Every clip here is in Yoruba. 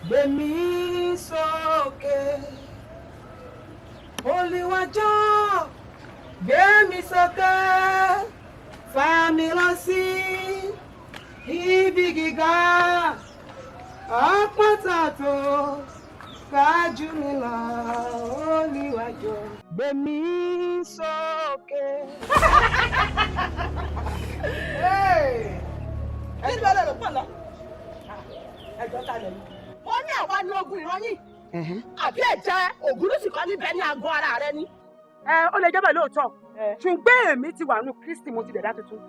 Gbé mi sókè. Olúwa jọ̀ọ́, gbé mi sókè. Fà mí lọ sí ibi gíga. Àpáta tó ga jù mí lọ. Olúwa jọ̀ọ́, gbé mi sókè. Kí ló lè rò pọ̀ lọ? Ẹjọ́ ta lẹ̀ mí. Wọ́n ní àwa ní ogun ìran yìí. Àbí ẹ̀jẹ̀ Ògúnlùsì kan níbẹ̀ ní àgọ́ ara rẹ ni. Ẹ ó lè jẹ́ bẹ́ẹ̀ lóòótọ́, ṣùgbọ́n èmi ti wà nù Kristi, mo ti dẹ̀dá tuntun.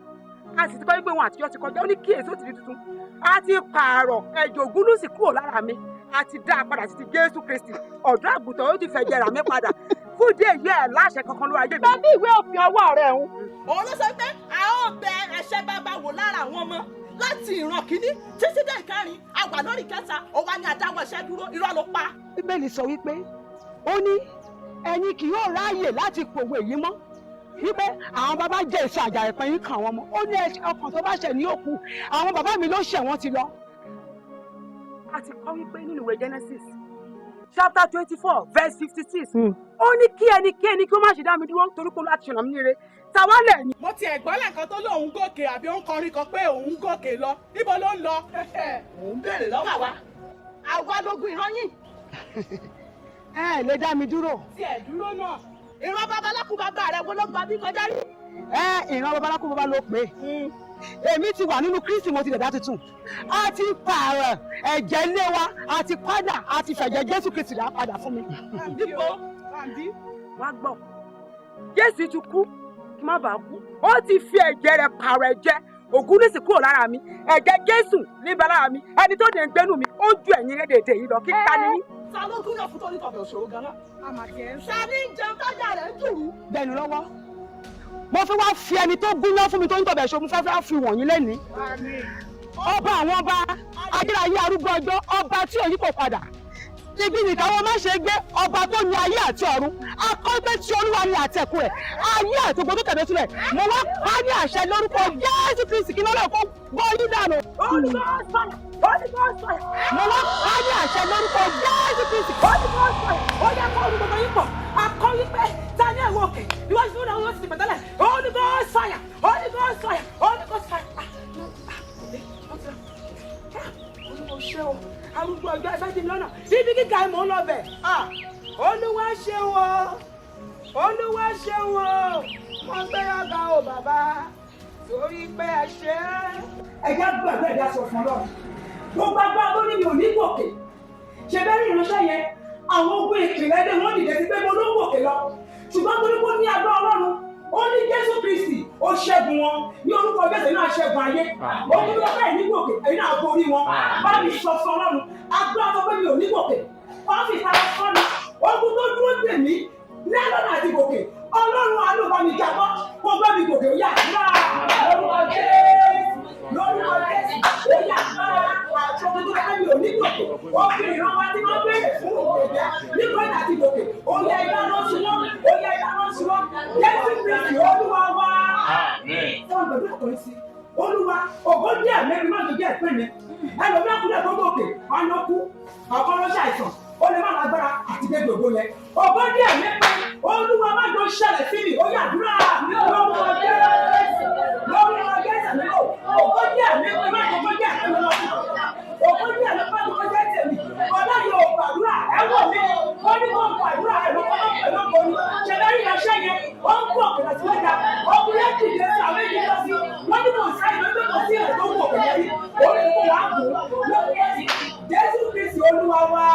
A sì ti kọ́ wípé wọn àtijọ́ ti kọjá, ó ní kíyèsí, ó ti di tuntun. A ti pààrọ̀ ẹ̀jẹ̀ Ògúnlùsì kúrò lára mi, a ti dá a padà sí ti Jésù Kristi, ọ̀dọ́ àgùntàn. Ó ti fẹ̀jẹ̀ rà mí padà. Fún ìdí èyí, ẹ̀ láṣẹ kankan lórí ayé mi. Bẹ́ẹ̀ bí ìwé òfin ọwọ́ rẹ̀ ń. Òun ló sọ pé a ó bẹ ẹ̀ṣẹ̀ bàbá wò lára àwọn ọmọ láti ìran kìíní títí dé ìkẹrin. A wà lórí kẹta, ó wá ní adáwọ̀ iṣẹ́ dúró. Irọ́ ló pa. Bíbélì sọ wípé, ó ní ẹ̀yin kì yóò ráàyè láti pòwe yìí mọ́, wípé àwọn bàbá jẹ́ èso àjàrà ìpín yín kan àwọn ọmọ. Ó ní ọkàn tó bá ṣẹ̀ ní òkú. Àwọn bàbá mi ló ṣẹ̀, wọ́n ti lọ. A ti kọ́ wípé nínú ìwé Genesis chapter 24 verse 56, ó ní kí ẹnikẹ́ni kí ó má ṣe dá mi dúró, torí pé láti ṣọ̀nà mi níre tàwa lẹ̀ ní. Mo ti ẹ̀gbọ́n lẹ́ẹ̀kan tó lóun gòkè, àbí ó ń kọrin kan pé òun gòkè lọ. Níbo ló ń lọ? Òun béèrè lọ́wọ́ àwa. Àwa lógun ìran yìí. Ẹ ẹ lè dá mi dúró. Tiẹ̀ dúró náà. Ìran babaláku bàbá rẹ wo ló gba bí kọjá rí? Ẹ ìran babaláku bàbá ló pé. Èmi ti wà nínú Kristi, mo ti dẹ̀dá tuntun. A ti pààrọ̀ ẹ̀jẹ̀ ilé wa, a ti padà, a ti fẹ̀jẹ̀ Jésù Kristi rà padà fún mi. Dípò. Wá gbọ́, Jésù ti kú kí má bàa kú. Ó ti fi ẹ̀jẹ̀ rẹ̀ pààrọ̀ ẹ̀jẹ̀ Ògúnlùsì kúrò lára mi. Ẹ̀jẹ̀ Jésù níbẹ̀ lára mi. Ẹni tó dé ń gbénú mi, ó ju ẹ̀yin rédèdè yìí lọ. Kí ta ni yín? Ta ló gúnyàn fún tó ní tọ̀bẹ̀ òṣòro gan-an? Ta ní ń jẹun tájà rẹ̀ ń dùrú? Bẹ́ẹ̀ni lọ́wọ́ mo fi wá fi ẹni tó gúnyán fún mi tó ń tọ̀bẹ̀ ṣo, mo fẹ́ fẹ́ fi wọ̀nyí lẹ́ni. Ọba àwọn ọba, ayérayé, arúgbó ọjọ́, ọba tí òyìn kò padà, ibi nìkan wọn má ṣe gbé, ọba tó ní ayé àti ọ̀run. Akọ́gbé tí Olúwa ní àtẹ̀kù rẹ̀, ayé àti gbogbo tó tẹ̀lé sílẹ̀. Mo wá pa ní àṣẹ lórúkọ Jésù Kristi kí lọ́lọ́ kó gbọ́ yín dànù. Holy Ghost fire! Holy Ghost fire! Mo wá pa ní àṣẹ lórúkọ Jésù Kristi. Holy Ghost fire! Ó yẹ kó olú gbogbo yín pọ̀. Akọ́ wípé ta ní ẹ̀wọ̀n òkè níwájú tó dáhùn, yóò sì ti pẹ̀tẹ́lẹ̀. Holy Ghost fire! Holy Ghost fire! Holy Ghost fire! Ah, ah, eh, wọ́n ti lọ. Ah, Olúwa ṣé o, arúgbó ọjọ́, ẹgbẹ́ ti lọ́nà ibi gíga ẹ̀ mọ̀ ń lọ bẹ̀. Ah, Olúwa ṣeun o, Olúwa ṣeun o, mo gbé ọ̀gá o bàbá, torí pé ẹ ṣe é. Ẹ jẹ́ gbàgbé ẹ̀dá sọ fún Ọlọ́run. Gbogbo agbára tó ní mi ò ní gòkè. Ṣe bẹ́ẹ̀ rí ìránṣẹ́ yẹn, àwọn ogun ìpìlẹ̀ dé, wọ́n dìde sí pé mo ló ń gòkè lọ. Ṣùgbọ́n torí pé ó ní agbára Ọlọ́run, ó ní Jésù Kristi, ó ṣẹ́gun wọn. Ní orúkọ Jésù náà, ṣẹ́gun ayé. Ogun tó bẹ́ẹ̀ ní gòkè, èyí náà borí wọn. Bá mi sọ fún Ọlọ́run, agbára tó pé mi ò ní gòkè, wọ́n fi ìtara kọ́ mi. Ogun tó dúró dè mí lẹ́lọ́nà àti gòkè, Ọlọ́run àánú, bá mi jábọ́ kó bá mi gòkè. Ó yá, lórúkọ Jésù, lórúkọ Jésù, ó yá, àti ogun tó pé mi ò ní gòkè, ó fi ìran wa tí wọ́n béèrè fún òkè jẹ́ nígbà àti gòkè, ó yá, iná ló sí wọn, ó yá, iná ló sí wọn. Jésù Kristi Olúwa wa. Sọ́wọ́n gbẹ̀dúrà kò ní sí. Olúwa, ògo díẹ̀ mẹ́rin má jẹ́ ìpín mi. Ẹlòmíràn kúlẹ̀ tó gòkè, wọn ló kú, ọ̀kan ló ṣàìsàn, ó lè má lágbára àti dé gbogbo yẹn. Ògo díẹ̀ mẹ́rin, Olúwa, má jọ ṣẹlẹ̀ sí mi. Ó yá, àdúrà, lórúkọ Jésù, lórúkọ Jésù mi ò. Ògo díẹ̀ mẹ́rin, má jọ jẹ́ ìpín mi lọ. Ògo díẹ̀ mẹ́rin, má jọ jẹ́ tèmi. Ọlọ́run ò gbàdúrà, ẹ wò mí, ó ní kó gbàdúrà ẹ ló kọ́ pẹ̀lú ògbóni. Ṣẹlẹ̀ rí ìránṣẹ́ yẹn, ó ń kó òkè láti mẹ́ta. Ọkùnrin yẹn dìde sí àwọn èyí lọ sí. Wọ́n ní kò sáyé lọ́jọ́ kò sí ẹ̀ tó ń wò kẹ̀kẹ́ rí. Ó ní kó wàá gùn lórí Jésù Kristi Olúwa wa.